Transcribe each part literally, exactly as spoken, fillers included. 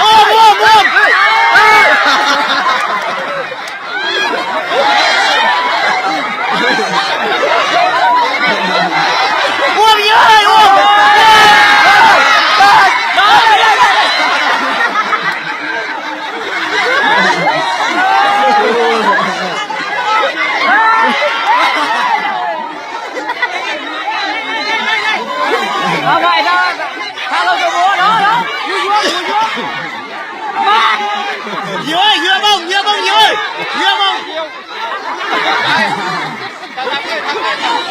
Om, om, om! Om, yai, om! Yue, yue bông, yue bông, yue. Yue bông.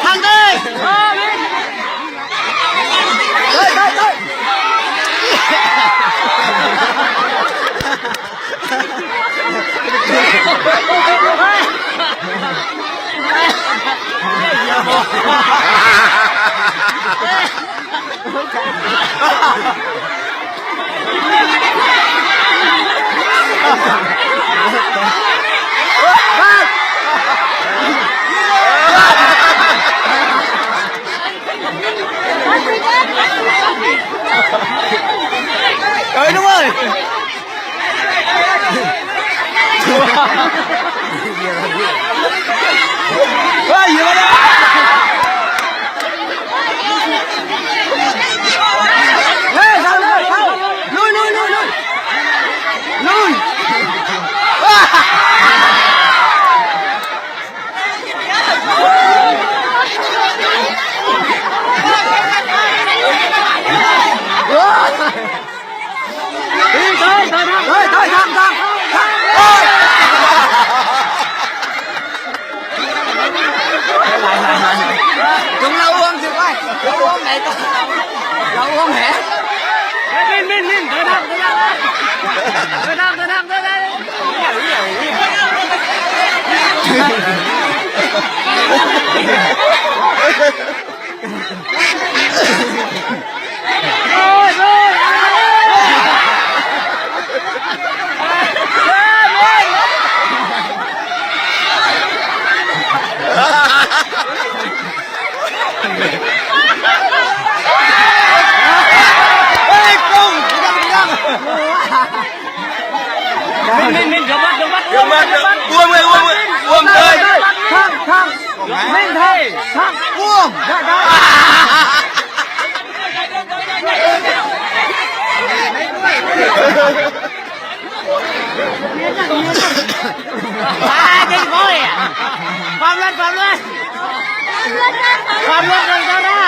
Thang deh. Chúng lau uống chứ quay. Lau uống đấy con. Lau uống hả? Min, min, min, đợi đọc, đợi đọc. Đợi đọc, đợi đọc, đợi đọc. Min, min, min, geumat, geumat, geumat, geumat. Uông, uông, uông, uông, uông, thang, thang. Min, thang, thang. Uông. Dah, dah. Ah, jadi boy ya? Pablan, pablan. Pablan, saudara.